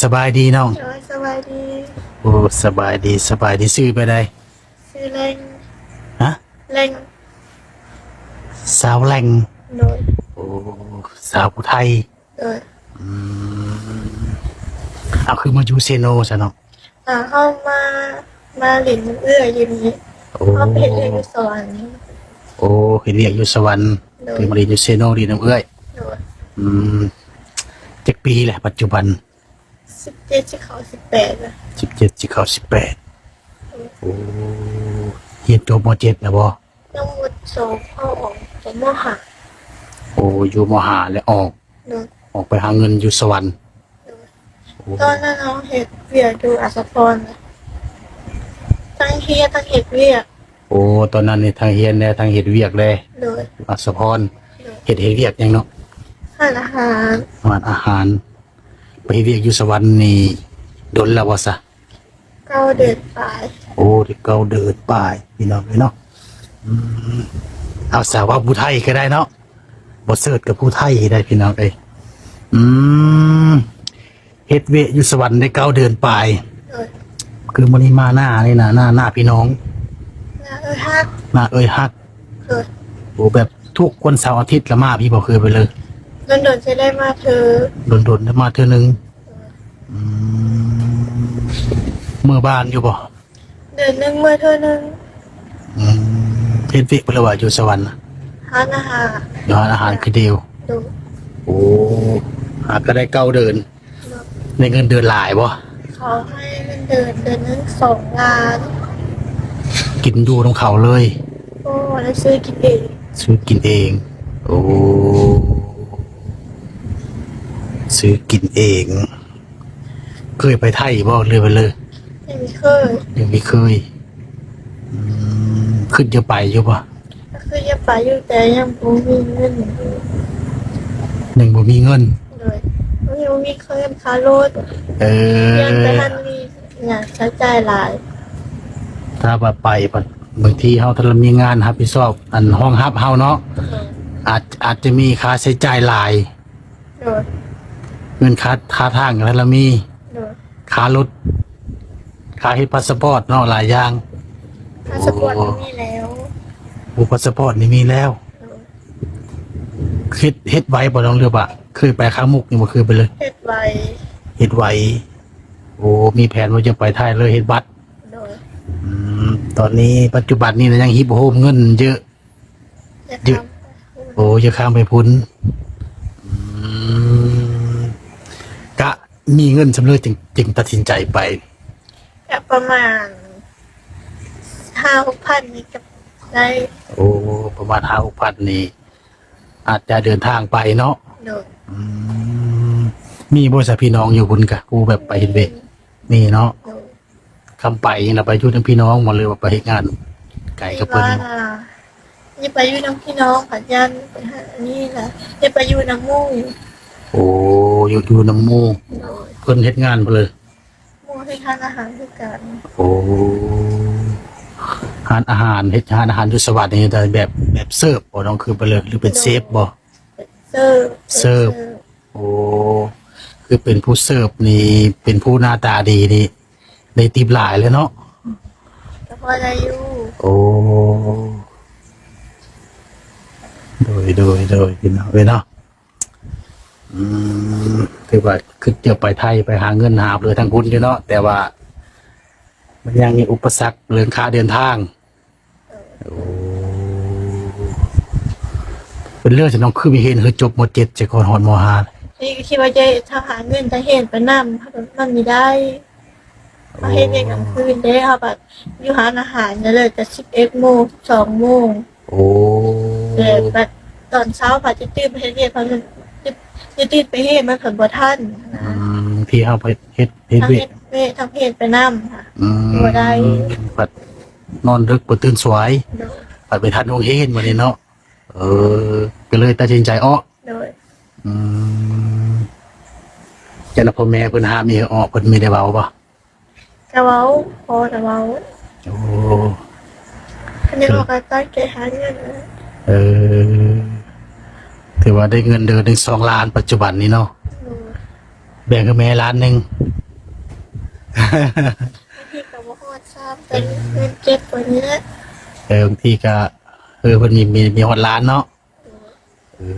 ສະບາຍດີນ້ອງ. ໂດຍ ສະບາຍດີ. ໂອ້ ສະບາຍດີ ສະບາຍດີ. ຊື່ແບບໃດ? ຊື່ແລງ. ຮະ? ແລງ. ສາວແລງ. ໂດຍ. ໂອ້ ສາວຜູ້ໄທ. ໂດຍ. ອືມ ເອົາ ຄືມາຢູ່ເຊໂນຊະເນາະ? ອ່າ ເຮົາມາ ມາຫຼິ້ນນຳເອື້ອຍຢູ່ນີ້. ໂອ້ ເຮົາໄປເຮັດວຽກຢູ່ສະຫວັນ. ໂອ້ ເຮັດວຽກຢູ່ສະຫວັນ. ໂດຍ. ຄືມາຫຼິ້ນຢູ່ເຊໂນ ຫຼິ້ນນຳເອື້ອຍ. ໂດຍ. ອືມ ຈັກປີແລ້ວປັດຈຸບັນ? ສິບເຈັດ ຊິເຂົ້າສິບແປດແລ້ວ. ສິບເຈັດ ຊິເຂົ້າສິບແປດ. ໂດຍ. ໂອ້ ຮຽນຈົບ ມ.ເຈັດ ແລ້ວບໍ່? ຍັງບໍ່ ສອບເຂົ້າອອກ ມ.ຫ້າ. ໂອ້ ຢູ່ ມ.ຫ້າ ແລ້ວອອກ. ໂດຍ. ອອກໄປຫາເງິນຢູ່ສະຫວັນ. ໂດຍ. ໂອ້ ຕອນນັ້ນເຮົາເຮັດວຽກຢູ່ອາດສະພອນ ທັງຮຽນທັງເຮັດວຽກ. ໂອ້ ຕອນນັ້ນນີ້ທັງຮຽນແດ່ ທັງເຮັດວຽກແດ່. ໂດຍ. ອາດສະພອນ. ໂດຍ. ເຮັດ ເຮັດວຽກຫຍັງເນາະ? ຮ້ານອາຫານ. ຮ້ານອາຫານ. ໄປເຮັດວຽກຢູ່ສະຫວັນນີ້ດົນແລ້ວບໍ່ຊະ? ເກົ້າເດືອນປາຍ. ໂອ້ ໄດ້ເກົ້າເດືອນປາຍ ພີ່ນ້ອງເອີຍເນາະ. ອືມ ເອົາຊະ ເວົ້າຜູ້ໄທກໍໄດ້ເນາະ, ບໍ່ເສີດກັບຜູ້ໄທໄດ້ ພີ່ນ້ອງເອີຍ. ອືມ ເຮັດວຽກຢູ່ສະຫວັນໄດ້ເກົ້າເດືອນປາຍ. ໂດຍ. ຄືມື້ນີ້ມາໜ້ານີ້ນະ ໜ້າ ໜ້າພີ່ນ້ອງ. ໜ້າເອື້ອຍຮັກ. ໜ້າເອື້ອຍຮັກ. ໂດຍ. ໂອ້ ແບບທຸກວັນເສົາອາທິດລະມາພີ້ບໍ່? ຄືໄປເລີຍ ດົນໆ ຊິໄດ້ມາເທື່ອ. ດົນໆ ໄດ້ມາເທື່ອໜຶ່ງ. ໂດຍ. ອືມ ເມືອບ້ານຢູ່ບໍ່? ເດືອນໜຶ່ງເມືອເທື່ອໜຶ່ງ. ອືມ ເຮັດວຽກບໍ່ ຫຼືວ່າຢູ່ສະຫວັນ? ຮ້ານອາຫານ. ຢູ່ຮ້ານອາຫານຄືດຽວ. ໂດຍ. ໂອ້ ຫາກໍໄດ້ເກົ້າເດືອນ. ໂດຍ. ໄດ້ເງິນເດືອນຫຼາຍບໍ່? ເຂົາໃຫ້ເງິນເດືອນ ເດືອນໜຶ່ງສອງລ້ານ. ກິນຢູ່ນຳເຂົາເລີຍ? ບໍ່ ໄດ້ຊື້ກິນເອງ. ຊື້ກິນເອງ. ໂອ້ ຊື້ກິນເອງ. ເຄີຍໄປໄທບໍ່ ຫຼືວ່າເລີຍ? ຍັງບໍ່ເຄີຍ. ຍັງບໍ່ເຄີຍ. ອືມ ຄິດຢາກໄປຢູ່ບໍ່? ກໍຄືຢາກໄປຢູ່ ແຕ່ຍັງບໍ່ມີເງິນ. ຍັງບໍ່ມີເງິນ? ໂດຍ. ຍັງບໍ່ມີເງິນຄ່າລົດ. ເອີ ຍັງບໍ່ທັນມີຫຍັງໃຊ້ຈ່າຍຫຼາຍ. ຖ້າວ່າໄປ ບາງທີເຮົາຖ້າລະມີງານຮັບຜິດຊອບ ອັນຮອງຮັບເຮົາເນາະ. ໂດຍ. ອາດ ອາດຈະມີຄ່າໃຊ້ຈ່າຍຫຼາຍ. ໂດຍ. ເງິນຄ່າ ຄ່າທາງກໍລະມີ. ໂດຍ. ຄ່າລົດ ຄ່າເຮັດພາສະປອດເນາະ ຫຼາຍຢ່າງ. ພາສະປອດ ໂອ້ ມີແລ້ວ. ໂອ້ ພາສະປອດນີ້ມີແລ້ວ. ໂດຍ. ເຮັດ ເຮັດໄວບໍ່ນ້ອງ ຫຼືວ່າເຄີຍໄປຄັ້ງມຸກນີ້ບໍ່? ເຄີຍໄປເລີຍ. ເຮັດໄວ. ເຮັດໄວ. ໂອ້ ມີແຜນວ່າຈະໄປໄທເລີຍ ເຮັດບັດ. ໂດຍ. ອືມ ຕອນນີ້ປັດຈຸບັນນີ້ນະ ຍັງຮີບໂຮມເງິນເຍອະ. ຢາກຂ້າມໄປພຸ້ນ. ໂອ້ ຢາກຂ້າມໄປພຸ້ນ. ອືມ ກະມີເງິນສ່ຳເລີຍ ຈຶ່ງ ຈຶ່ງຕັດສິນໃຈໄປ? ກະປະມານຫ້າຫົກພັນນີ້ກະໄດ້. ໂອ້ ປະມານຫ້າຫົກພັນນີ້ ອາດຈະເດີນທາງໄປເນາະ. ໂດຍ. ອືມ ມີບໍ່ຊະພີ່ນ້ອງຢູ່ພຸ້ນກະ ຜູ້ແບບໄປເຮັດວຽກ? ມີເນາະ. ໂດຍ. ຄຳໄປນີ້ລະໄປຢູ່ນຳພີ່ນ້ອງບໍ່ ຫຼືວ່າໄປເຮັດງານໄກກັບເພິ່ນ? ທີ່ວ່າ ນີ້ໄປຢູ່ນຳພີ່ນ້ອງ ພັດຢ້ານໄປຫາອັນນີ້ລະ ໄດ້ໄປຢູ່ນຳໝູ່. ໂອ້ ຢູ່ ຢູ່ນຳໝູ່. ໂດຍ. ເພິ່ນເຮັດງານບໍ່ເລີຍ? ໝູ່ເຮັດຮ້ານອາຫານຄືກັນ. ໂອ້ ຮ້ານອາຫານ ເຮັດຮ້ານອາຫານຢູ່ສະຫວັນນີ້ ແບບ ແບບເສີບບໍ່ນ້ອງ ຄືໄປເລີຍ ຫຼືເປັນເຊຟບໍ່? ເສີບ. ເສີບ. ເສີບ. ໂອ້ ຄືເປັນຜູ້ເສີບນີ້ ເປັນຜູ້ໜ້າຕາດີນີ້ ໄດ້ຕິບຫຼາຍເລີຍເນາະ. ກໍພໍໄດ້ຢູ່. ໂອ້ ໂດຍ ໂດຍ ໂດຍ ພີ່ນ້ອງເອີຍເນາະ. ອືມ ຖືວ່າຄິດຈະໄປໄທ ໄປຫາເງິນຫາເຫຼືອທາງພຸ້ນຢູ່ເນາະ ແຕ່ວ່າມັນຍັງມີອຸປະສັກເລື່ອງຄ່າເດີນທາງ. ໂອ້ ເປັນເລື່ອງຊັ້ນນ້ອງ ຄືມີເຫັນຄືຈົບ ມ.ເຈັດ ຈະກ່ອນຮອດ ມ.ຫ້າ. ນີ້ກໍຄິດວ່າຈະທຳຫາເງິນ ຈະເຮັດໄປນຳ ມັນມີໄດ້. ເຮົາເຮັດວຽກກາງຄືນເດ້ ເຮົາກໍຢູ່ຮ້ານອາຫານນີ້ເລີຍ ແຕ່ສິບເອັດໂມງ ສິບສອງໂມງ. ໂອ້ ແຕ່ບັດຕອນເຊົ້າພັດຈະຕື່ນໄປເຮັດວຽກ ພັດຈະ ຈະຕື່ນໄປເຮັດ ມັນພັດບໍ່ທັນນະ. ອືມ ທີ່ເຮົາໄປເຮັດ ເຮັດວຽກ ທັງເຮັດວຽກທັງເຮັດໄປນຳ. ອືມ ບໍ່ໄດ້ ພັດນອນດຶກບໍ່ຕື່ນສວາຍ. ໂດຍ. ພັດໄປທັນໂຮງຮຽນບັດນີ້ເນາະ. ເອີ ກໍເລີຍຕັດສິນໃຈອອກ. ໂດຍ. ອືມ ຈັ່ງນັ້ນພໍ່ແມ່ເພິ່ນຫ້າມອີ່ເອີອອກ ເພິ່ນມີໄດ້ເວົ້າບໍ່? ກະເວົ້າ ພໍ່ກະເວົ້າ. ໂອ້ ຄັນໄດ້ອອກກະຕັ້ງໃຈຫາເງິນ. ເອີ ຖືວ່າໄດ້ເງິນເດືອນໜຶ່ງສອງລ້ານ ປັດຈຸບັນນີ້ເນາະ. ໂດຍ. ແບ່ງໃຫ້ແມ່ລ້ານໜຶ່ງ. ບາງທີກໍບໍ່ຮອດຊ້ຳ ແຕ່ເງິນເກັບໄວ້ນີ້ແຫຼະ. ເອີ ບາງທີກໍ ເອີ ເພິ່ນມີ ມີ ມີຮອດລ້ານເນາະ. ເອີ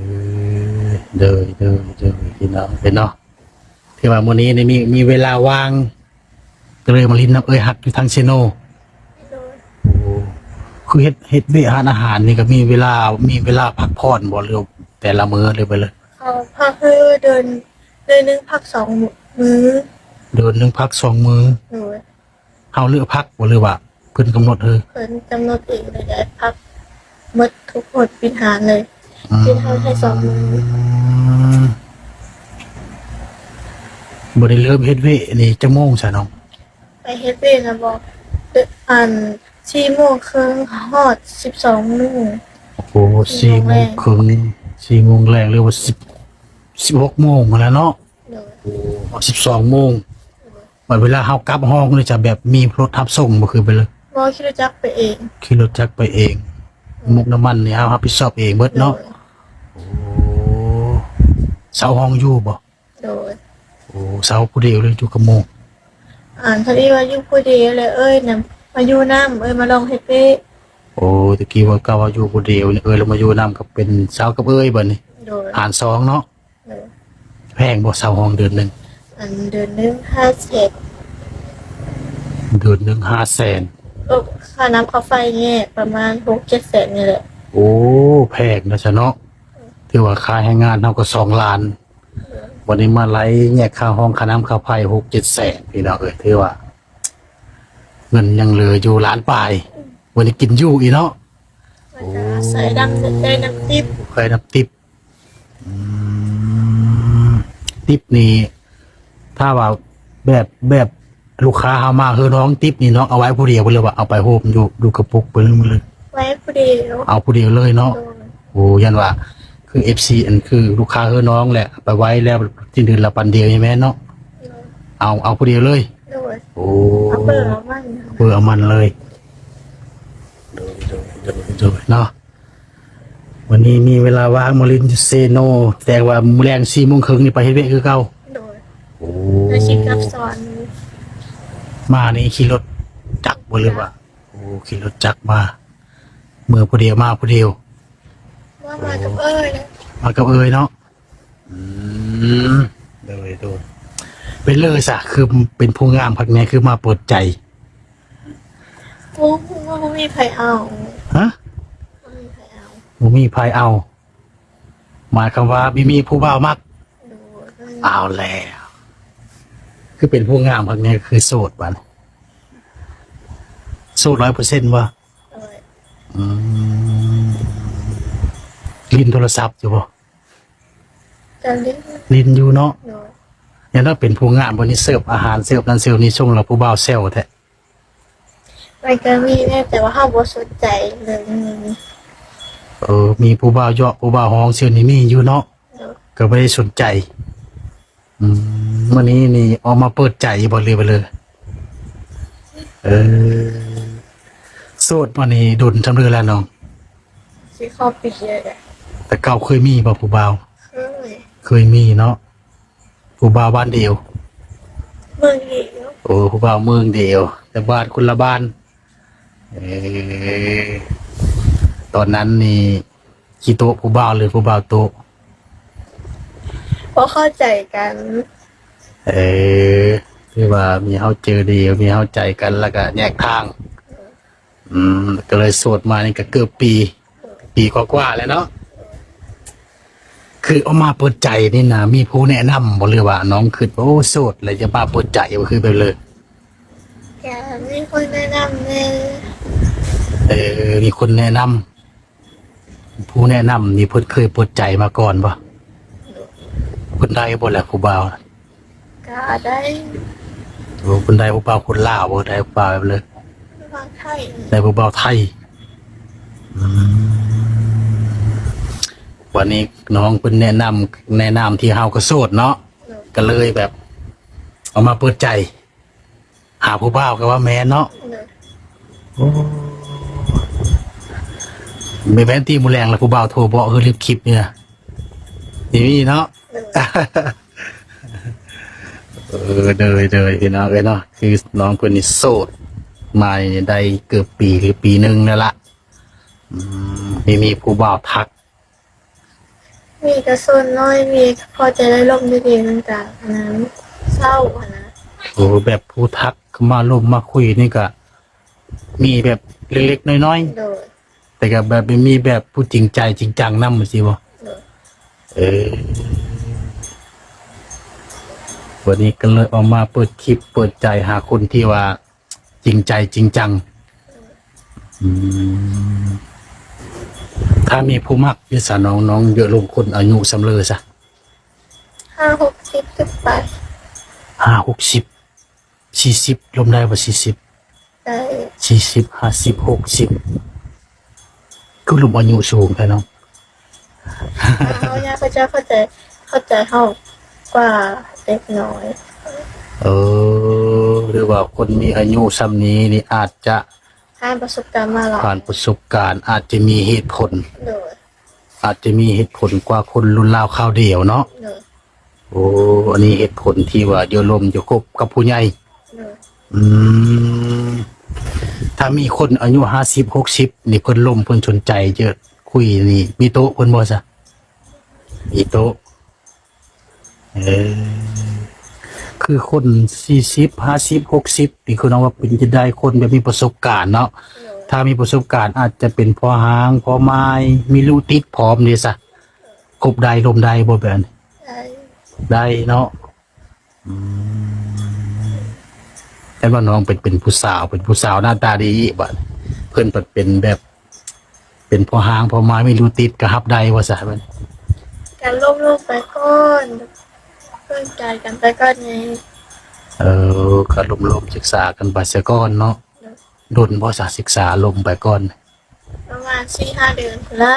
ໂດຍ ໂດຍ ໂດຍ ພີ່ນ້ອງເອີຍເນາະ. ຖືວ່າມື້ນີ້ນີ້ມີ ມີເວລາວ່າງ ກໍເລີຍມາຫຼິ້ນນຳເອື້ອຍຮັກຢູ່ທາງເຊໂນ. ໂດຍ. ໂອ້ ຄືເຮັດ ເຮັດວຽກຮ້ານອາຫານນີ້ກໍມີເວລາ ມີເວລາພັກຜ່ອນບໍ່ ຫຼືແຕ່ລະມື້ ຫຼືໄປເລີຍ? ເຂົາພັກຄືເດືອນ ເດືອນໜຶ່ງພັກສອງມື້. ເດືອນໜຶ່ງພັກສອງມື້. ໂດຍ. ເຮົາເລືອກພັກບໍ່ ຫຼືວ່າເພິ່ນກຳນົດໃຫ້? ເພິ່ນກຳນົດເອງເລີຍ ໄດ້ພັກໝົດທຸກຄົນປິດຮ້ານເລີຍ. ອືມ ເຮັດໃຫ້ສອງມື້. ບໍ່ໄດ້ເລີ່ມເຮັດວຽກນີ້ຈັກໂມງຊະນ້ອງ? ໄປເຮັດວຽກນະບໍ? ອັນ ສີ່ໂມງເຄິ່ງຮອດສິບສອງໂມງ. ໂອ້ ສີ່ໂມງເຄິ່ງ ສີ່ໂມງແລງ ຫຼືວ່າສິບ ສິບຫົກໂມງຫັ້ນແຫຼະເນາະ. ໂດຍ. ໂອ້ ຮອດສິບສອງໂມງ. ໂດຍ. ບັດເວລາເຮົາກັບຫ້ອງນີ້ຈະແບບມີລົດຮັບສົ່ງບໍ່ ຄືໄປເລີຍ? ບໍ່ ຂີ່ລົດຈັກໄປເອງ. ຂີ່ລົດຈັກໄປເອງ. ໂດຍ. ໝົກນ້ຳມັນນີ້ເຮົາຮັບຜິດຊອບເອງເບິດເນາະ. ໂດຍ. ໂອ້ ເຊົ່າຫ້ອງຢູ່ບໍ່? ໂດຍ. ໂອ້ ເຊົ່າຜູ້ດຽວ ຫຼືຢູ່ກັບໝູ່? ອັນ ພໍດີວ່າຢູ່ຜູ້ດຽວ ແລ້ວເອື້ອຍນະມາຢູ່ນຳ ເອື້ອຍມາລອງເຮັດວຽກ. ໂອ້ ຕະກີ້ວ່າ ກະວ່າຢູ່ຜູ້ດຽວ ເອື້ອຍລະມາຢູ່ນຳ ກໍເປັນເຊົ່າກັບເອື້ອຍບັດນີ້. ໂດຍ. ຫານສອງເນາະ. ໂດຍ. ແພງບໍ່ ເຊົ່າຫ້ອງເດືອນໜຶ່ງ? ອັນ ເດືອນໜຶ່ງຫ້າແສນ. ເດືອນໜຶ່ງຫ້າແສນ. ເອີ ຄ່ານ້ຳຄ່າໄຟແຍກປະມານຫົກເຈັດແສນນີ້ແຫຼະ. ໂອ້ ແພງນະຊະເນາະ. ຖືວ່າຄ່າແຮງງານເຮົາກໍສອງລ້ານ. ໂດຍ. ບັດນີ້ມາໄລ່ແຍກຄ່າຫ້ອງ ຄ່ານ້ຳຄ່າໄຟ ຫົກເຈັດແສນ ພີ່ນ້ອງເອີຍ. ຖືວ່າເງິນຍັງເຫຼືອຢູ່ລ້ານປາຍ. ອືມ. ບັດນີ້ກິນຢູ່ອີກເນາະ. ມັນກໍອາໄສນຳ ໄດ້ນຳຕິບ. ໄດ້ນຳຕິບ. ອືມ ຕິບນີ້ ຖ້າວ່າແບບ ແບບລູກຄ້າເຮົາມາເຮືອນນ້ອງ ຕິບນີ້ນ້ອງເອົາໄວ້ຜູ້ດຽວ ຫຼືວ່າເອົາໄປໂຮມຢູ່ ຢູ່ກະປຸກໄປເລີຍ? ໄວ້ຜູ້ດຽວ. ເອົາຜູ້ດຽວເລີຍເນາະ. ໂດຍ. ໂອ້ ຢ້ານວ່າ ຄືເອັຟຊີ ອັນ ຄືລູກຄ້າເຮືອນນ້ອງແຫຼະ ໄປໄວ້ແລ້ວ ສິ້ນເດືອນລະປັນດຽວນີ້ແມ່ນເນາະ? ໂດຍ. ເອົາ ເອົາຜູ້ດຽວເລີຍ? ໂດຍ. ໂອ້ ເອົາເບີເອົາມັນ ເບີເອົາມັນເລີຍ. ໂດຍ ໂດຍ ໂດຍ ໂດຍ ເນາະ. ວັນນີ້ມີເວລາວ່າງມາຫຼິ້ນຢູ່ເຊໂນ ແຕ່ວ່າມື້ແລງສີ່ໂມງເຄິ່ງນີ້ໄປເຮັດວຽກຄືເກົ່າ? ໂດຍ. ໂອ້ ໄດ້ຊິກັບສອນ. ມານີ້ຂີ່ລົດຈັກບໍ່ ຫຼືວ່າ? ໂອ້ ຂີ່ລົດຈັກມາ. ເມືອຜູ້ດຽວ ມາຜູ້ດຽວ. ວ່າມາກັບເອື້ອຍນະ. ມາກັບເອື້ອຍເນາະ. ອືມ ໂດຍ ໂດຍ. ເປັນເລີຍຊະ ຄືເປັນຜູ້ງາມຄັກແນ່ ຄືມາເປີດໃຈ? ບໍ່ຮູ້ວ່າບໍ່ມີໃຜເອົາ. ຮະ? ບໍ່ມີໃຜເອົາ. ບໍ່ມີໃຜເອົາ ໝາຍຄວາມວ່າມີ ມີຜູ້ບ່າວມັກ. ໂດຍ. ເອົາແລ້ວ ຄືເປັນຜູ້ງາມຄັກແນ່ ຄືໂສດບາດນີ້. ໂສດຮ້ອຍເປີເຊັນບໍ່? ໂດຍ. ອືມ ຫຼິ້ນໂທລະສັບຢູ່ບໍ່? ກໍຫຼິ້ນ ຫຼິ້ນຢູ່ເນາະ. ໂດຍ. ຢ່າງນັ້ນເປັນຜູ້ງາມ ບັດນີ້ເສີບອາຫານ ເສີບນັ້ນເສີບນີ້ ສົ່ງແລ້ວຜູ້ບ່າວແຊວແທ້. ມັນກໍມີແດ່ ແຕ່ວ່າເຮົາບໍ່ສົນໃຈເລື່ອງນີ້. ເອີ ມີຜູ້ບ່າວເຍາະ ຜູ້ບ່າວຮ້ອງຊື່ນີ້ມີຢູ່ເນາະ. ໂດຍ. ກໍບໍ່ໄດ້ສົນໃຈ. ອືມ ມື້ນີ້ນີ້ອອກມາເປີດໃຈບໍ່ ຫຼືວ່າເລີຍ? ເອີ ໂສດມານີ້ດົນສ່ຳເລີແລ້ວນ້ອງ? ຊິເຂົ້າປີແລ້ວ. ແຕ່ເກົ່າເຄີຍມີບໍ່ຜູ້ບ່າວ? ເຄີຍ. ເຄີຍມີເນາະ. ຜູ້ບ່າວບ້ານດຽວ? ເມືອງດຽວ. ໂອ້ ຜູ້ບ່າວເມືອງດຽວ ແຕ່ບ້ານຄົນລະບ້ານ. ເອີ ຕອນນັ້ນນີ້ຂີ້ໂຕະຜູ້ບ່າວ ຫຼືຜູ້ບ່າວໂຕະ? ບໍ່ເຂົ້າໃຈກັນ. ເອີ ຄືວ່າມີເຮົາເຈີດຽວ ມີເຮົາໃຈກັນ ແລ້ວກະແຍກທາງ. ອືມ ກໍເລີຍໂສດມານີ້ກໍເກືອບປີ ປີກວ່າໆແລ້ວເນາະ. ຄືອອກມາເປີດໃຈນີ້ນະ ມີຜູ້ແນະນຳບໍ່ ຫຼືວ່ານ້ອງຄິດ ໂອ້ ໂສດແລ້ວຈະມາເປີດໃຈ ບໍ່ຄືແບບເລີຍ? ກໍມີຄົນແນະນຳແດ່. ເອີ ມີຄົນແນະນຳ. ຜູ້ແນະນຳນີ້ເພິ່ນເຄີຍເປີດໃຈມາກ່ອນບໍ່? ເພິ່ນໄດ້ບໍ່ລະຜູ້ບ່າວ? ກໍໄດ້. ໂອ້ ເພິ່ນໄດ້ຜູ້ບ່າວຄົນລາວບໍ່? ໄດ້ຜູ້ບ່າວແບບໃດ? ຜູ້ບ່າວໄທ. ໄດ້ຜູ້ບ່າວໄທ. ອືມ ວັນນີ້ນ້ອງເພິ່ນແນະນຳ ໃນນາມທີ່ເຮົາກໍໂສດເນາະ. ໂດຍ. ກໍເລີຍແບບອອກມາເປີດໃຈຫາຜູ້ບ່າວ ກໍວ່າແມ່ນເນາະ. ໂດຍ. ໂອ້ ແມ່ນຕິ ມື້ແລງລະຜູ້ບ່າວໂທບອກ ຄືລິບຄລິບນີ້ນະ ຊິມີເນາະ. ໂດຍ. ເອີ ໂດຍ ໂດຍ ພີ່ນ້ອງເອີຍເນາະ ຄືນ້ອງເພິ່ນນີ້ໂສດມານີ້ໄດ້ເກືອບປີ ຫຼື ປີໜຶ່ງແລ້ວລະ. ອືມ ມີ ມີຜູ້ບ່າວທັກ ມີກະສ່ວນໜ້ອຍ ມີພໍແຕ່ໄດ້ລົມດີໆ ມັນກະອັນນັ້ນ ເສົ້າຫັ້ນນະ. ໂອ້ ແບບຜູ້ທັກເຂົ້າມາລົມມາຄຸຍນີ້ກະມີແບບເລັກໆ ນ້ອຍໆ ໂດຍ ແຕ່ກະແບບມີແບບຜູ້ຈິງໃຈຈິງຈັງນຳ ຈັ່ງຊີ້ບໍ່? ໂດຍ ເອີ ວັນນີ້ກະເລີຍອອກມາເປີດຄລິບເປີດໃຈຫາຄົນທີ່ວ່າຈິງໃຈຈິງຈັງ. ອືມ ຖ້າມີຜູ້ມັກຢູ່ຊະ ນ້ອງ ນ້ອງຢາກລົມຄົນອາຍຸສ່ຳເລີຊະ? ຫ້າຫົກສິບຂຶ້ນໄປ. ຫ້າຫົກສິບ ສີ່ສິບລົມໄດ້ບໍ່? ສີ່ສິບ ໄດ້ ສີ່ສິບ ຫ້າສິບ ຫົກສິບ ຄືລົມອາຍຸສູງແທ້ເນາະ. ເຮົາຢາກເຂົາເຈົ້າເຂົ້າໃຈ ເຂົ້າໃຈເຮົາກວ່າເດັກນ້ອຍ. ເອີ ຫຼືວ່າຄົນມີອາຍຸສ່ຳນີ້ນີ້ອາດຈະຜ່ານປະສົບການມາຫຼາຍ ຜ່ານປະສົບການ ອາດຈະມີເຫດຜົນ ໂດຍ ອາດຈະມີເຫດຜົນກວ່າຄົນລຸ້ນລາວຄາວດຽວເນາະ. ໂດຍ ໂອ້ ອັນນີ້ເຫດຜົນທີ່ວ່າຢາກລົມຢາກຄົບກັບຜູ້ໃຫຍ່. ໂດຍ ອືມ ຖ້າມີຄົນອາຍຸຫ້າສິບ ຫົກສິບນີ້ ເພິ່ນລົມ ເພິ່ນສົນໃຈຈະຄຸຍນີ້ ມີໂຕະເພິ່ນບໍ່ຊະ? ມີໂຕະ ເອີ ຄືຄົນສີ່ສິບ ຫ້າສິບ ຫົກສິບນີ້ ຄືນ້ອງວ່າເປັນຈະໄດ້ຄົນແບບມີປະສົບການເນາະ. ໂດຍ ຖ້າມີປະສົບການອາດຈະເປັນພໍ່ຮ້າງ ພໍ່ໝ້າຍ ມີລູກຕິດພ້ອມເດ້ຊະ ຄົບໄດ້ລົມໄດ້ບໍ່ແບບນີ້? ໄດ້ ໄດ້ເນາະ. ອືມ ແຕ່ວ່ານ້ອງເປັນ ເປັນຜູ້ສາວ ເປັນຜູ້ສາວໜ້າຕາດີບາດ ເພິ່ນພັດເປັນແບບ ເປັນພໍ່ຮ້າງພໍ່ໝ້າຍ ມີລູກຕິດ ກະຮັບໄດ້ວ່າຊະ ກະລົມໆ ໄປກ່ອນ ເບິ່ງໃຈກັນໄປກ່ອນໄງ. ເອີ ກະລົມໆ ສຶກສາກັນໄປຊະກ່ອນເນາະ. ໂດຍ ດົນບໍ່ຊະ ສຶກສາລົມໄປກ່ອນ? ປະມານສີ່ຫ້າເດືອນພຸ້ນລະ.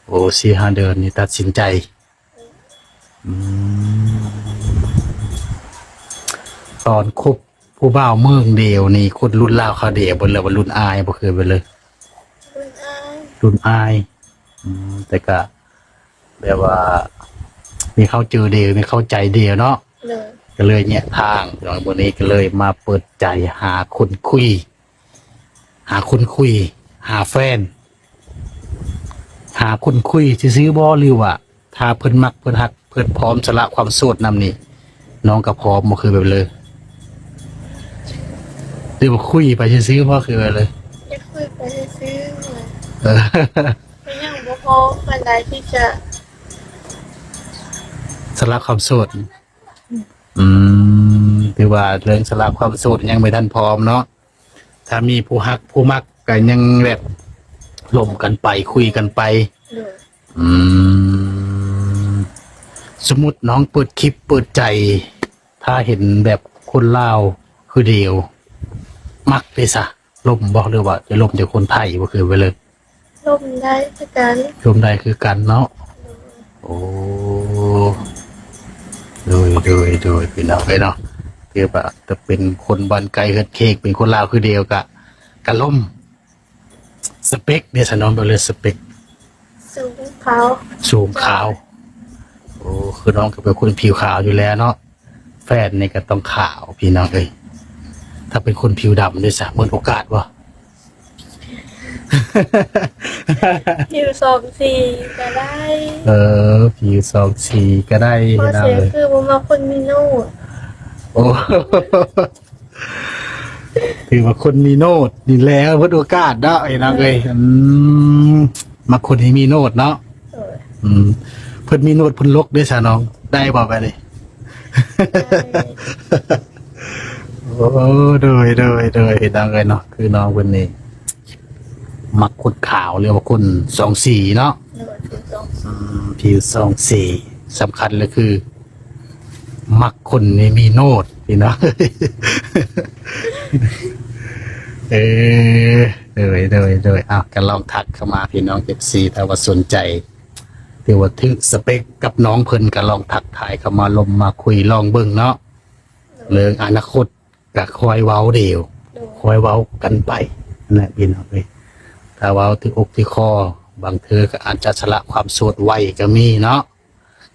ໂອ້ ສີ່ຫ້າເດືອນນີ້ຕັດສິນໃຈ. ອືມ ຕອນຄົບຜູ້ບ່າວເມືອງດຽວນີ້ ຄົນລຸ້ນລາວຄາວດຽວເບິ່ງແລ້ວວ່າລຸ້ນອາຍບໍ່? ຄືເບິ່ງເລີຍ ລຸ້ນອາຍ ລຸ້ນອາຍ. ອືມ ແຕ່ກະແບບວ່າມີເຂົ້າເຈີດຽວ ມີເຂົ້າໃຈດຽວເນາະ. ໂດຍ ກະເລີຍແຍະທາງ ມື້ນີ້ກະເລີຍມາເປີດໃຈຫາຄົນຄຸຍ ຫາຄົນຄຸຍ ຫາແຟນ ຫາຄົນຄຸຍຊື່ໆບໍ່ ຫຼືວ່າຖ້າເພິ່ນມັກ ເພິ່ນຮັກ ເພິ່ນພ້ອມສະຫຼະຄວາມໂສດນຳນີ້ ນ້ອງກະພ້ອມບໍ່? ຄືແບບເລີຍ ຫຼືວ່າຄຸຍໄປຊື່ໆບໍ່? ຄືແບບເລີຍ ຢາກຄຸຍໄປຊື່ໆ ເອີ ກະຍັງບໍ່ພ້ອມປານໃດທີ່ຈະສະຫຼະຄວາມໂສດ. ອືມ ຖືວ່າເລື່ອງສະຫຼະຄວາມໂສດຍັງບໍ່ທັນພ້ອມເນາະ. ຖ້າມີຜູ້ຮັກຜູ້ມັກກະຍັງແບບລົມກັນໄປ ຄຸຍກັນໄປ. ໂດຍ ອືມ ສົມມຸດນ້ອງເປີດຄລິບເປີດໃຈ ຖ້າເຫັນແບບຄົນລາວຄືດຽວ ມັກເດ້ຊະ ລົມບໍ່ ຫຼືວ່າຈະລົມແຕ່ຄົນໄທບໍ່? ຄືໄວ້ເລີຍ ລົມໄດ້ຄືກັນ ລົມໄດ້ຄືກັນເນາະ. ໂອ້ ໂດຍ ໂດຍ ໂດຍ ພີ່ນ້ອງເອີຍເນາະ ຄືວ່າຈະເປັນຄົນບ້ານໃກ້ເຮືອນເຄກ ເປັນຄົນລາວຄືດຽວກະ ກະລົມ. ສະເປັກເດຊະນ້ອງ ເບິ່ງເລີຍ ສະເປັກ ສູງຂາວ ສູງຂາວ. ໂອ້ ຄືນ້ອງກະເປັນຄົນຜິວຂາວຢູ່ແລ້ວເນາະ ແຟນນີ້ກະຕ້ອງຂາວ ພີ່ນ້ອງເອີຍ. ຖ້າເປັນຄົນຜິວດຳເດຊະ ໝົດໂອກາດບໍ່? ຜິວສອງສີກະໄດ້ ເອີ ຜິວສອງສີກະໄດ້ ພີ່ນ້ອງເອີຍ. ຂໍ້ເສຍຄືບໍ່ມັກຄົນມີໂນດ. ໂອ້ ຖືວ່າຄົນມີໂນດນີ້ແຫຼະ ໝົດໂອກາດເນາະ ພີ່ນ້ອງເອີຍ. ອືມ ມັກຄົນທີ່ມີໂນດເນາະ. ໂດຍ ອືມ ເພິ່ນມີໂນດເພິ່ນລົກເດ້ຊະນ້ອງ ໄດ້ບໍ່ແບບນີ້? ໄດ້ ໂອ້ ໂດຍ ໂດຍ ໂດຍ ພີ່ນ້ອງເອີຍເນາະ ຄືນ້ອງເພິ່ນນີ້ມັກຄົນຂາວ ຫຼືວ່າຄົນສອງສີເນາະ. ໂດຍ ຜິວສອງສີ ອືມ ຜິວສອງສີ ສຳຄັນເລີຍຄື ມັກຄົນທີ່ມີໂນດ ພີ່ນ້ອງ. ເອີ ໂດຍ ໂດຍ ໂດຍ ເອົາ ກະລອງທັກເຂົ້າມາ ພີ່ນ້ອງເອັຟຊີ ຖ້າວ່າສົນໃຈ ຫຼືວ່າຖືກສະເປັກກັບນ້ອງເພິ່ນ ກະລອງທັກທາຍເຂົ້າມາລົມມາຄຸຍລອງເບິ່ງເນາະ. ໂດຍ ເລື່ອງອະນາຄົດກະຄ່ອຍເວົ້າດຽວ ໂດຍ ຄ່ອຍເວົ້າກັນໄປນະ ພີ່ນ້ອງເອີຍ. ຖ້າເວົ້າຖືກອົກຖືກຄໍ ບາງເທື່ອກະອາດຈະສະຫຼະຄວາມໂສດໄວກະມີເນາະ.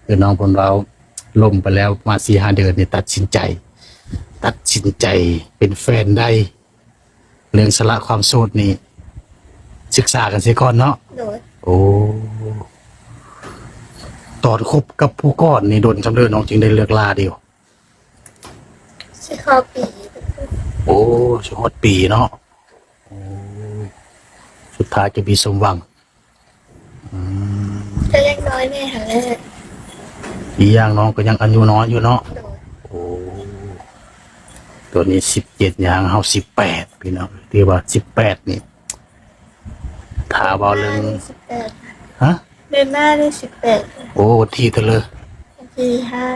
ຄືນ້ອງເພິ່ນເວົ້າ ລົມໄປແລ້ວ ມາສີ່ຫ້າເດືອນນີ້ ຕັດສິນໃຈ ຕັດສິນໃຈເປັນແຟນໄດ້. ເລື່ອງສະຫຼະຄວາມໂສດນີ້ ສຶກສາກັນເສຍກ່ອນເນາະ. ໂດຍ. ໂອ້ ຕອນຄົບກັບຜູ້ກ່ອນນີ້ ດົນສ່ຳໃດ ນ້ອງຈຶ່ງໄດ້ເລີກລາເດ? ສິບຫ້າປີ. ໂອ້ ຊິຮອດປີເນາະ. ໂອ້ ສຸດທ້າຍຈະມີສົມຫວັງ. ອືມ ກໍຍັງນ້ອຍແດ່ຫັ້ນແຫຼະ. ອີກຢ່າງນ້ອງກໍຍັງອາຍຸນ້ອຍຢູ່ເນາະ. ໂດຍ. ໂອ້ ຕອນນີ້ສິບເຈັດ ຍ່າງເຮົາສິບແປດ ພີ່ນ້ອງ. ຖືວ່າສິບແປດນີ້ ຖ້າເວົ້າເລື່ອງ ເດືອນໜ້ານີ້ສິບແປດ. ຮະ? ເດືອນໜ້ານີ້ສິບແປດ. ໂອ້ ວັນທີເທົ່າໃດ? ວັນທີຫ້າ.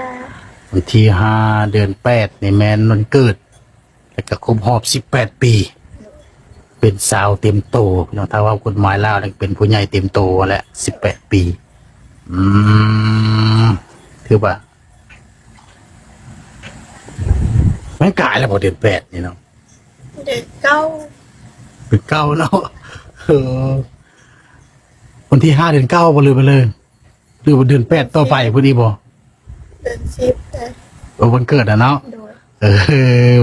ວັນທີຫ້າ ເດືອນແປດນີ້ແມ່ນວັນເກີດ ແລ້ວກໍຄົບຮອບສິບແປດປີ ເປັນສາວເຕັມໂຕ ພີ່ນ້ອງ. ຖ້າເວົ້າກົດໝາຍລາວນີ້ ເປັນຜູ້ໃຫຍ່ເຕັມໂຕແຫຼະ ສິບແປດປີ. ອືມ ຖືວ່າ ແມ່ນກາຍແລ້ວບໍ່ ເດືອນແປດນີ້ເນາະ? ເດືອນເກົ້າ. ເດືອນເກົ້າເນາະ. ເອີ ວັນທີຫ້າ ເດືອນເກົ້າບໍ່ລືມໄປເລີຍ? ຫຼືວ່າເດືອນແປດຕໍ່ໄປພຸ້ນອີກບໍ່? ເດືອນສິບເດ້. ໂອ້ ວັນເກີດນະເນາະ. ໂດຍ. ເອີ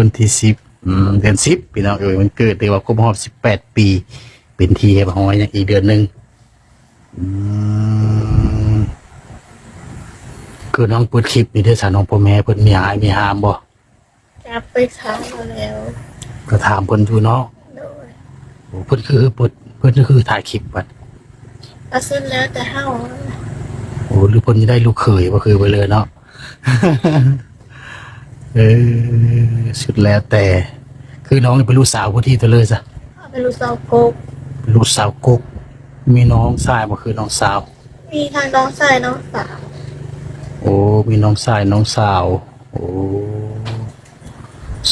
ວັນທີສິບ ອືມ ເດືອນສິບ ພີ່ນ້ອງເອີຍ ວັນເກີດ. ຖືວ່າຄົບຮອບສິບແປດປີ ເປັນທີ່ຮຽບຮ້ອຍ ຍັງອີກເດືອນໜຶ່ງ. ອືມ ຄືນ້ອງເປີດຄລິບນີ້ເດ້ ສາວນ້ອງ ພໍ່ແມ່ເພິ່ນມີຮ້າຍມີຫ້າມບໍ່? ຈັບໄປຖາມເອົາແລ້ວ. ກໍຖາມເພິ່ນຢູ່ເນາະ. ໂດຍ. ໂອ້ ເພິ່ນຄືເປີດ ເພິ່ນຄືຖ່າຍຄລິບບັດ? ກໍສຸດແລ້ວແຕ່ເຮົາ. ໂອ້ ຫຼືເພິ່ນຈະໄດ້ລູກເຂີຍບໍ່ ຄືໄປເລີຍເນາະ. ເອີ ສຸດແລ້ວແຕ່. ຄືນ້ອງນີ້ເປັນລູກສາວຜູ້ທີເທົ່າເລີຍຊະ? ເປັນລູກສາວກົກ. ເປັນລູກສາວກົກ. ມີນ້ອງຊາຍບໍ່ ຄືນ້ອງສາວ? ມີທັງນ້ອງຊາຍນ້ອງສາວ. ໂອ້ ມີນ້ອງຊາຍນ້ອງສາວ. ໂອ້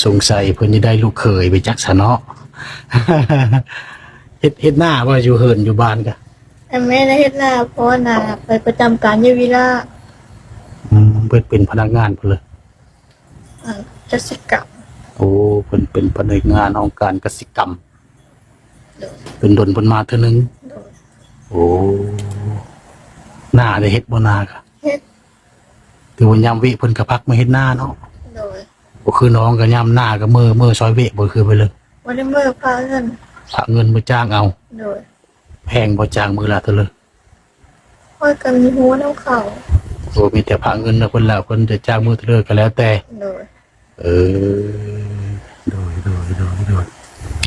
ສົງໄສເພິ່ນຈະໄດ້ລູກເຂີຍໄປຈັກຊະເນາະ. ເຮັດ ເຮັດນາບໍ່ ຢູ່ເຮືອນຢູ່ບ້ານກະ? ແມ່ນເຮັດນາ ເພາະວ່ານາໄປປະຈຳການຢູ່ວິລະ. ອືມ ເພິ່ນເປັນພະນັກງານພຸ້ນເລີຍ? ເອີ ກະສິກຳ. ໂອ້ ເພິ່ນເປັນພະນັກງານຫ້ອງການກະສິກຳ. ໂດຍ. ເປັນດົນເພິ່ນມາເທື່ອໜຶ່ງ. ໂດຍ. ໂອ້ ນາໄດ້ເຮັດບໍ່ ນາກະ? ເຮັດ. ຖືວ່າຍາມເວະເພິ່ນກະພັກມາເຮັດນາເນາະ. ໂດຍ. ບໍ່ຄືນ້ອງກະຍາມນາກະເມີ ເມີຊ່ອຍເວະ ບໍ່ຄືໄປເລີຍ? ບໍ່ໄດ້ເມີ ພາກເງິນ ພາກເງິນມາຈ້າງເອົາ. ໂດຍ. ແພງບໍ່ ຈ້າງມື້ລະເທົ່າໃດ? ຂ້ອຍກໍມີຮູ້ນຳເຂົາ. ໂອ້ ມີແຕ່ພາກເງິນນະເພິ່ນລະ ເພິ່ນຈະຈ້າງມື້ເທົ່າໃດກໍແລ້ວແຕ່. ໂດຍ. ເອີ ໂດຍ ໂດຍ ໂດຍ ໂດຍ.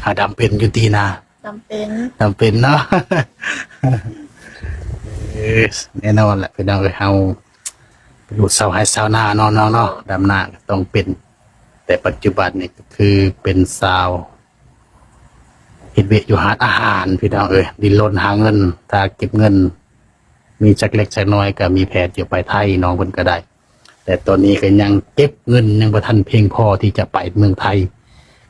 ຫາດຳເປັນຢູ່ຕິນາ? ດຳເປັນ. ດຳເປັນເນາະ. ເອີ ແນ່ນອນແຫຼະພີ່ນ້ອງເອີຍ ເຮົາເປັນລູກຊາວໄຮ່ຊາວນາເນາະນ້ອງເນາະ. ດຳນາກໍຕ້ອງເປັນ. ແຕ່ປັດຈຸບັນນີ້ກໍຄືເປັນຊາວ ເຮັດວຽກຢູ່ຮ້ານອາຫານພີ່ນ້ອງເອີຍ ດີ້ນລົນຫາເງິນ ຖ້າເກັບເງິນມີຈັກເລັກຈັກນ້ອຍ ກໍມີແຜນຈະໄປໄທ ນ້ອງເພິ່ນກໍໄດ້ ແຕ່ຕອນນີ້ກໍຍັງເກັບເງິນຍັງບໍ່ທັນພຽງພໍທີ່ຈະໄປເມືອງໄທ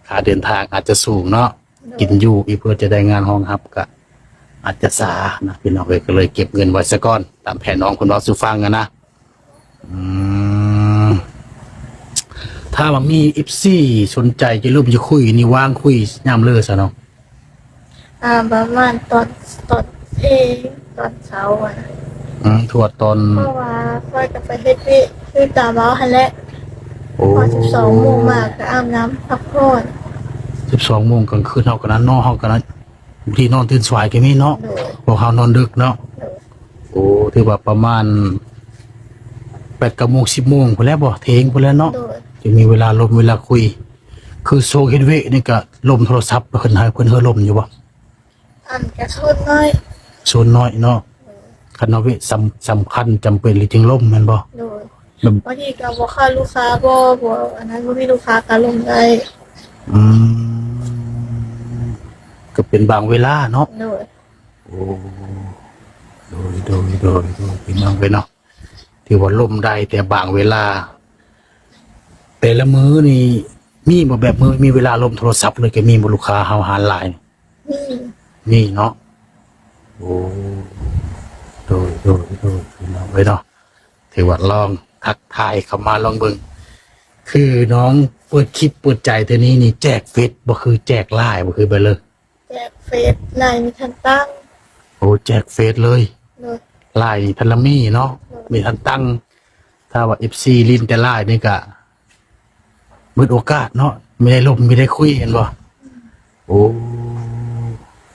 ຄ່າເດີນທາງອາດຈະສູງເນາະ ໂດຍ ກິນຢູ່ອີກ ເພື່ອຈະໄດ້ງານຮອງຮັບກໍອາດຈະຊ້ານະພີ່ນ້ອງເອີຍ ກໍເລີຍເກັບເງິນໄວ້ຊະກ່ອນ ຕາມແຜນນ້ອງເພິ່ນເວົ້າສູ່ຟັງຫັ້ນນະ. ອືມ ຖ້າວ່າມີເອັຟຊີສົນໃຈຈະລົມຈະຄຸຍນີ້ ວ່າງຄຸຍຍາມເລີຊະເນາະ? ອ່າ ປະມານຕອນ ຕອນເພງ ຕອນເຊົ້າຫັ້ນນະ. ອືມ ທົ່ວຕອນ ເພາະວ່າຂ້ອຍກໍໄປເຮັດວຽກຄືຕາມເວົ້າຫັ້ນແຫຼະ. ໂອ້ ພໍສິບສອງໂມງມາກໍອາບນ້ຳພັກຜ່ອນ. ສິບສອງໂມງກາງຄືນເຮົາກໍນອນເນາະ ເຮົາກໍນອນ ບາງທີນອນຕື່ນສວາຍກໍມີເນາະ. ໂດຍ. ພວກເຮົານອນດຶກເນາະ. ໂດຍ. ໂອ້ ຖືວ່າປະມານແປດເກົ້າໂມງ ສິບໂມງພຸ້ນແຫຼະບໍ່ ເພງພຸ້ນແຫຼະເນາະ. ໂດຍ. ຈະມີເວລາລົມເວລາຄຸຍ ຄືຊ່ວງເຮັດວຽກນີ້ກະລົມໂທລະສັບ ເພິ່ນໃຫ້ເພິ່ນເຮີລົມຢູ່ບໍ່? ອັນກະສ່ວນໜ້ອຍ ສ່ວນໜ້ອຍເນາະ. ໂດຍ. ຄັນເຮົາວຽກສຳ ສຳຄັນຈຳເປັນ ຫຼື ຈຶ່ງລົມແມ່ນບໍ່? ໂດຍ. ແບບ ບາງທີກໍບໍ່ເຂົ້າລູກຄ້າ ບໍ່ ບໍ່ອັນນັ້ນ ບໍ່ມີລູກຄ້າກໍລົມໄດ້. ອືມ ກໍເປັນບາງເວລາເນາະ. ໂດຍ. ໂອ້ ໂດຍ ໂດຍ ໂດຍ ໂດຍ ພີ່ນ້ອງເອີຍເນາະ ຖືວ່າລົມໄດ້ແຕ່ບາງເວລາ. ແຕ່ລະມື້ນີ້ມີບໍ່ ແບບມື້ມີເວລາລົມໂທລະສັບເລີຍ ກໍມີບໍ່ ລູກຄ້າເຮົາຫາຫຼາຍ? ມີ ມີເນາະ. ໂອ້ ໂດຍ ໂດຍ ໂດຍ ພີ່ນ້ອງເອີຍເນາະ ຖືວ່າລອງທັກທາຍເຂົ້າມາລອງເບິ່ງ. ຄືນ້ອງເປີດຄລິບເປີດໃຈເທື່ອນີ້ນີ້ ແຈກເຟສບໍ່ ຄືແຈກລາຍບໍ່ ຄືໄປເລີຍ? ແຈກເຟສ ລາຍມີທັນຕັ້ງ. ໂອ້ ແຈກເຟສເລີຍ. ໂດຍ. ລາຍມີທັນລະມີເນາະ. ໂດຍ. ມີທັນຕັ້ງ. ຖ້າວ່າເອັຟຊີຫຼິ້ນແຕ່ຫຼາຍນີ້ກະເບິດໂອກາດເນາະ ມີໄດ້ລົມມີໄດ້ຄຸຍແມ່ນບໍ່? ໂອ້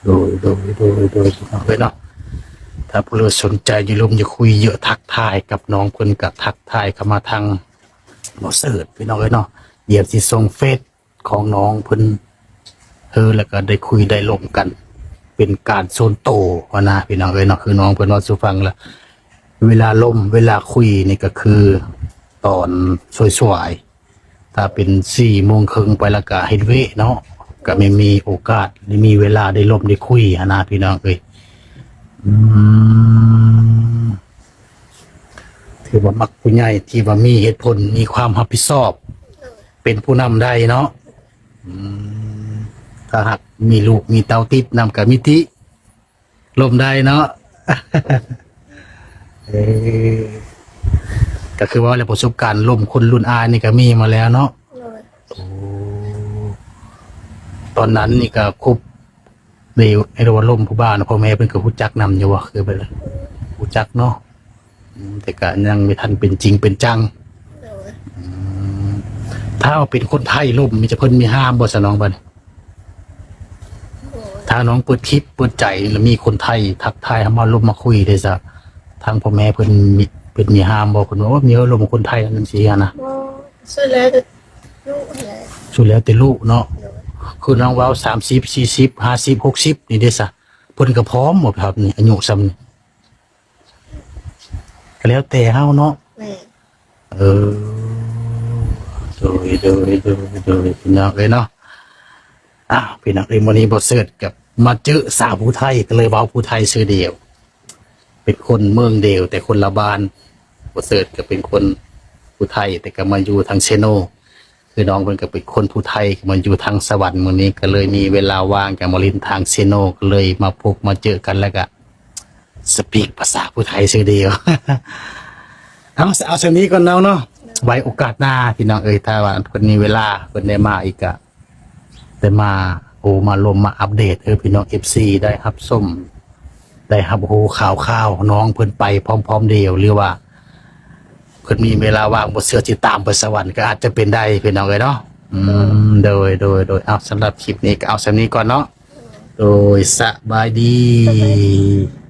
ໂດຍ ໂດຍ ໂດຍ ໂດຍ ພີ່ນ້ອງເອີຍເນາະ ຖ້າຜູ້ໃດສົນໃຈຢາກລົມຢາກຄຸຍຢາກທັກທາຍກັບນ້ອງເພິ່ນ ກະທັກທາຍເຂົ້າມາທາງບໍ່ເສີດ ພີ່ນ້ອງເອີຍເນາະ ດຽວຊິສົ່ງເຟສ ຂອງນ້ອງເພິ່ນ ເອີ ແລ້ວກໍໄດ້ຄຸຍໄດ້ລົມກັນ ເປັນການສ່ວນໂຕຫັ້ນນະ ພີ່ນ້ອງເອີຍເນາະ ຄືນ້ອງເພິ່ນເວົ້າສູ່ຟັງລະ ເວລາລົມເວລາຄຸຍນີ້ກໍຄືຕອນສວຍໆ ຖ້າເປັນສີ່ໂມງເຄິ່ງໄປແລ້ວກໍເຮັດວຽກເນາະ ກໍໄມ່ມີໂອກາດ ໄດ້ມີເວລາໄດ້ລົມໄດ້ຄຸຍຫັ້ນນະ ພີ່ນ້ອງເອີຍ ອືມ ຖືວ່າມັກຜູ້ໃຫຍ່ທີ່ວ່າມີເຫດຜົນ ມີຄວາມຮັບຜິດຊອບ ເປັນຜູ້ນຳໄດ້ເນາະ ອືມ ຖ້າຫາກມີລູກມີເຕົ້າຕິດນຳກໍມີຕິ ລົມໄດ້ເນາະ ເອີ ກໍຄືວ່າແລ້ວປະສົບການລົມຄົນລຸ້ນອ້າຍນີ້ກໍມີມາແລ້ວເນາະ ໂດຍ ໂອ້ ຕອນນັ້ນນີ້ກໍຄົບ ໃນ ໃນລະຫວ່າງລົມຜູ້ບ່າວນະ ພໍ່ແມ່ເພິ່ນກໍຮູ້ຈັກນຳຢູ່ບໍ່? ຄືແບບ ຮູ້ຈັກເນາະ ອືມ ແຕ່ກະຍັງບໍ່ທັນເປັນຈິງເປັນຈັງ ໂດຍ ອືມ ຖ້າວ່າເປັນຄົນໄທລົມ ມີຈະເພິ່ນມີຫ້າມບໍ່ຊະນ້ອງ? ບັດນີ້ ໂດຍ ຖ້ານ້ອງເປີດຄລິບເປີດໃຈ ແລ້ວມີຄົນໄທທັກທາຍເຮົາມາລົມມາຄຸຍເດ້ຊະ ທາງພໍ່ແມ່ເພິ່ນມີ ເພິ່ນມີຫ້າມບໍ່? ເພິ່ນວ່າ ໂອ້ ມີລົມຄົນໄທ ອັນນັ້ນຊີ້ຫັ້ນນະ ບໍ່ ສຸດແລ້ວແຕ່ລູກຫັ້ນແຫຼະ ສຸດແລ້ວແຕ່ລູກເນາະ ໂດຍ ຄືນ້ອງເວົ້າ ສາມສິບ ສີ່ສິບ ຫ້າສິບ ຫົກສິບ ນີ້ເດ້ຊະ ເພິ່ນກໍພ້ອມບໍ່? ຄັບ ນີ້ອາຍຸຊ່ຳນີ້ ກໍແລ້ວແຕ່ເຮົາເນາະ ແມ່ນ ເອີ ໂດຍ ໂດຍ ໂດຍ ໂດຍ ພີ່ນ້ອງເອີຍເນາະ ອ້າວ ພີ່ນ້ອງເອີຍ ມື້ນີ້ບໍ່ເສີດກັບມາເຈີສາວຜູ້ໄທ ກໍເລີຍເວົ້າຜູ້ໄທຊື່ດຽວ ເປັນຄົນເມືອງດຽວ ແຕ່ຄົນລະບ້ານ ບໍ່ເສີດກໍເປັນຄົນຜູ້ໄທ ແຕ່ກໍມາຢູ່ທາງເຊໂນ ຄືນ້ອງເພິ່ນກໍເປັນຄົນຜູ້ໄທ ກໍມາຢູ່ທາງສະຫວັນ ມື້ນີ້ກໍເລີຍມີເວລາວ່າງກໍມາຫຼິ້ນທາງເຊໂນ ກໍເລີຍມາພົບມາເຈີກັນ ແລ້ວກໍສະປີກພາສາຜູ້ໄທຊື່ດຽວ ເອົາ ເອົາສ່ຳນີ້ກ່ອນນ້ອງເນາະ ໄວ້ໂອກາດໜ້າ ພີ່ນ້ອງເອີຍ ຖ້າວ່າເພິ່ນມີເວລາ ເພິ່ນໄດ້ມາອີກກະ ໄດ້ມາໂອ້ມາລົມມາອັບເດດໃຫ້ພີ່ນ້ອງເອັຟຊີໄດ້ຮັບຊົມ ໄດ້ຮັບຮູ້ຂ່າວໆ ນ້ອງເພິ່ນໄປພ້ອມໆດຽວ ຫຼືວ່າເພິ່ນມີເວລາວ່າງ ບໍ່ເຊື່ອຊິຕາມໄປສະຫວັນກໍອາດຈະເປັນໄດ້ ພີ່ນ້ອງເອີຍເນາະ ອືມ ໂດຍ ໂດຍ ໂດຍ ເອົາ ສຳລັບຄລິບນີ້ກໍເອົາສ່ຳນີ້ກ່ອນເນາະ ໂດຍ ສະບາຍດີ ສະບາຍດີ.